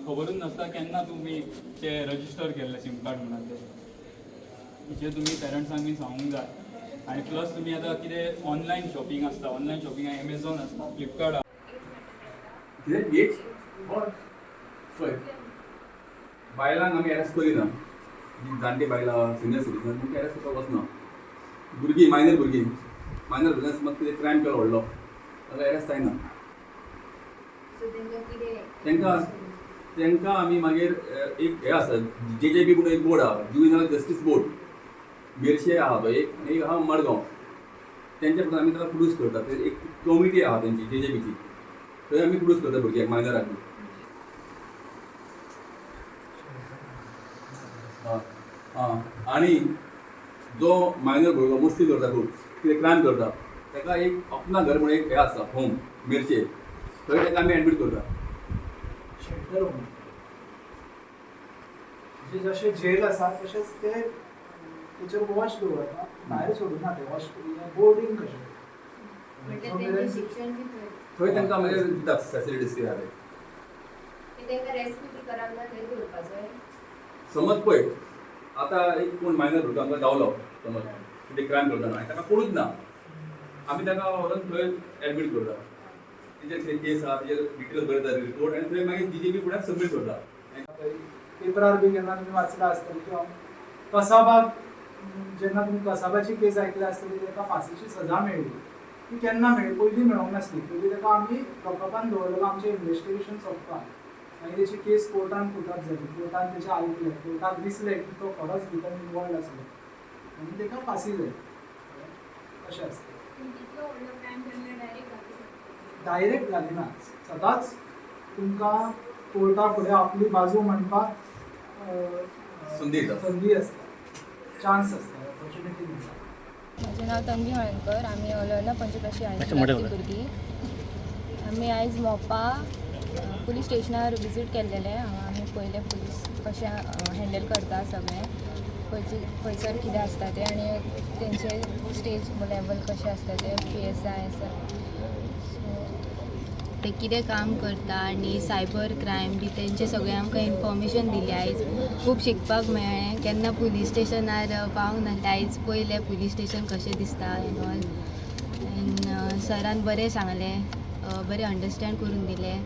खबरूच नासता केन्ना तुमी ते रजिस्टर केल्लें सीम कार्ड म्हणून ते. हेचेर तुमी पेरंट्सांक बीन सांगूंक जाय. आनी प्लस तुमी आतां कितें ऑनलायन शॉपिंग आसता, ऑनलायन शॉपिंग एमेझॉन आसता, फ्लिपकार्ट. कितें एज? हय, पळय, बायलांक आमी एरेस्ट करिना. जी जाणटी बायलां, सिनियर सिटीजन, तांकां एरेस्ट करपाक वचना. भुरगीं, मायनर भुरगीं, मायनर भुरग्यां समज कितें क्रायम केलो व्हडलो जाल्यार एरेस्ट जायना. सो तेंकां कितें? तांकां तांकां आमी मागीर एक हें आसा, जे जे बी म्हणून एक बोर्ड आहा, जुवेनायल जस्टीस बोर्ड, मेरशे आहा तो एक आनी एक आहा मडगांव. तेंच्या फुडें आमी ताका प्रोड्यूस करता. ते एक कमिटी आहा तेंची, जे जे बीची, थंय आमी प्रोड्यूस करता भुरग्यांक, मायनराक बी. आं आं आनी जो मायनर भुरगो मस्ती करता खूब, कितें क्रायम करता, ताका एक अपना घर म्हणून एक हें आसा, होम, मेरशे, थंय ताका आमी एडमीट करता. शेल्टर होम म्हणजे जशें जेल आसा तशेंच ते तेचेर वॉच दवरता, भायर सोडूना. ते वॉच बोर्डींग कशें. म्हणजे तेंचें शिक्षण बी थंय? थंय तांकां मागीर दिता फॅसिलिटीज कितें आहा ते. ते तेंकां रेस्क्यू बी करांक ना थंय दवरपा जाय? समज पळय, आतां एक कोण मायनर भुरगो आमकां गावलो समज कितें क्रायम करतना आनी ताका कोणूच ना, आमी ताका व्हरोन थंय एडमीट करता. तेजेर कितें केस आहा तेजेर डिटेल बरयता रिपोर्ट आनी थंय मागीर जी जे बी फुडें सबमीट करता. पेपरार बी केन्ना तुमी वाचलां आसतलें किंवा कसाबाक जेन्ना तुमी कसाबाची केस आयकल्या आसतली, ताका फांसीची सजा मेळ्ळी. ती केन्ना मेळ्ळी? पयलीं मेळोंक नासली. पयलीं ताका आमी लॉकअपान दवरलेलो आमचें इन्वेस्टिगेशन सोंपपाक. मागीर तेची केस कोर्टान पुटअप जाली. कोर्टान तेचें आयकलें, कोर्टाक दिसलें की तो खरोच भितर इनवॉल्ड आसलो आनी ताका फांसी जाली. अशें आसता. कितलो व्हडलो क्रायम केल्लो डायरेक्ट घालूं शकता? डायरेक्ट घालिना. सदांच तुमकां कोर्टा फुडें आपली बाजू मांडपाक संदी दिता. संदी आसता, चान्स आसता, ऑपॉर्च्युनिटी मेळटा. म्हजें नांव तन्वी हळदणकर. आमी अलोना पंचक्रोशी मातशें मोठें हायस्कुलांतली भुरगीं. आमी आयज मोपा पुलीस स्टेशनार विजीट केल्लेलें. हांगा आमी पयलें पुलीस कशें हँडल करता सगळें, खंयचे खंयसर कितें आसता तें आनी तेंचे स्टेज लेवल कशें आसता तें, पी एस I आसा, सो ते कितें काम करता आनी सायबर क्रायम बी तेंचे सगळें आमकां इन्फॉर्मेशन दिली. आयज खूब शिकपाक मेळ्ळें. केन्ना पुलीस स्टेशनार पावंक नासलें. आयज पयलें पुलीस स्टेशन कशें दिसता एन ऑल. एन सरान बरें सांगलें, बरें अंडरस्टँड करून दिलें.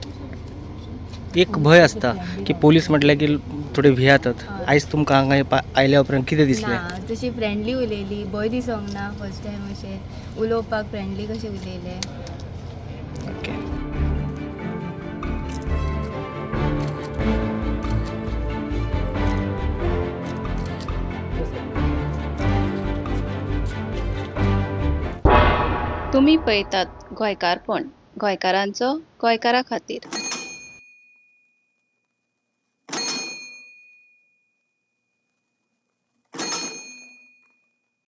एक भंय आसता की पोलीस म्हटल्यार की थोडे भियातात. हय. आयज तुमकां हांगा आयल्या उपरांत कितें दिसलें? ना, तशी फ्रेंडली उलयली. भंय दिसोंक ना. फर्स्ट टायम अशें उलोवपाक फ्रेंडली कशें उलयलें. ओके. तुमी पळयतात गोंयकारपण, गोंयकारांचो गोंयकारा खातीर.